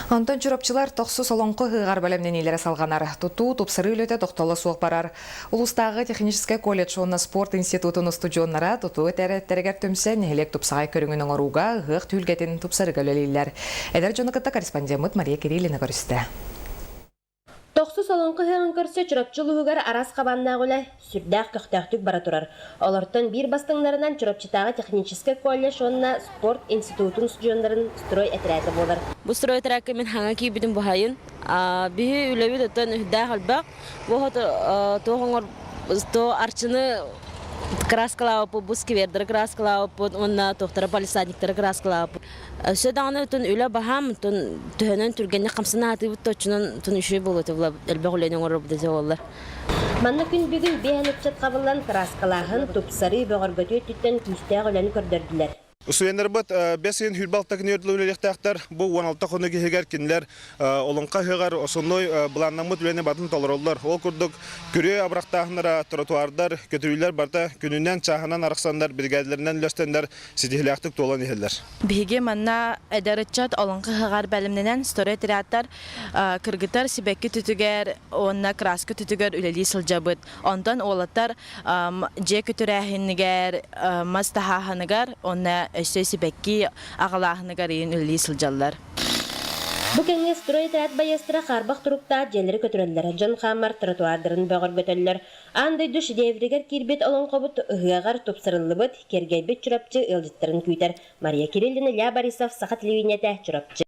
Онтон чурапчылар тохсус олоҥхо ыһыаҕар бэлэмнэниилэрэ салҕанар. Тутуу, тупсарыы үлэтэ тохтоло суох барар. Улуустааҕы техническэй колледж уонна спорт институтун устудьуоннара тутуу этэрээттэригэр түмсэн нэһилиэк тупсаҕай көрүҥүн оҥорууга ыһыах түһүлгэтин тупсарыыга үлэлииллэр. Эдэр дьону кытта корреспондеммыт Мария Кириллина көрүстэ. Тохсус олоҥхо ыһыаҕын көрсө Чурапчы улууһугар араас хабааннаах үлэ сүрдээх көхтөөхтүк бара турар. Олортон биир бастыҥнарынан Чурапчытааҕы техническэй колледж уонна спорт институтун устудьуоннарын строй этэрээтэ буолар. Бу строй этэрээккэ мин хаҥа киирбитим баһайын. Биһи үлэбит оттон үрдээх элбэх. Бу туох оҥор то арчыны краскалаабыппыт, бу сквердары краскалаабыппыт уонна туохтара палисадниктары краскалаабыппыт. Өссө даҕаны отон үлэ баһаам, отон төһөнөн түргэнник хамсанаатыыбыт да оччонон отон үчүгэй буолуо этэ элбэх үлэни оҥорорбут этэ буоллар. Манна күн бүгүн биэһэн ыччат хабыллан кырааскалааһын, тупсарыы, бөҕөргөтүү өттүттэн күүстээх үлэни көрдөрдүлэр. Устудьуоннарбыт бэс ыйын сүүрбэ алта күнүгэр дылы үлэлиэхтээхтэр. Бу 16 хонук иһигэр кинилэр Олоҥхо ыһыаҕар основной былааннаммыт үлэни батын толороллор. Ол курдук күрүө абырахтааһыннара, тротуардар, көтүрүүлэр барыта күнүнэн, чааһынан арахсаннар, биригээдэлэринэн үлэстэннэр ситиһиилээхтик туолан иһэллэр. Биһиги манна эдэр ыччат Олоҥхо ыһыаҕар бэлэмнэнэн стройотрядтар кыргыттар сибэкки түтүгэр уонна краска түтүгэр үлэлии сылдьабыт. Онтон уолаттар дьиэ көтүрээһинигэр, мас таһааһыныгар уонна өссө сибэкки аҕалааһыныгар ыйын үлэлии сылдьаллар. Бу кэмҥэ стройотряд байыастара хаарбах туруктаах дьиэлэри көтүрэллэр, дьон хаамар тротуардарын бөҕөргөтөллөр. Аан дойду шедевригэр киирбит олоҥхобут ыһыаҕар тупсарыллыбыт, киэргэйбит Чурапчы ыалдьыттарын күүтэр. Мария Кириллина, Илья Борисов, Саха телевидениетэ, Чурапчы.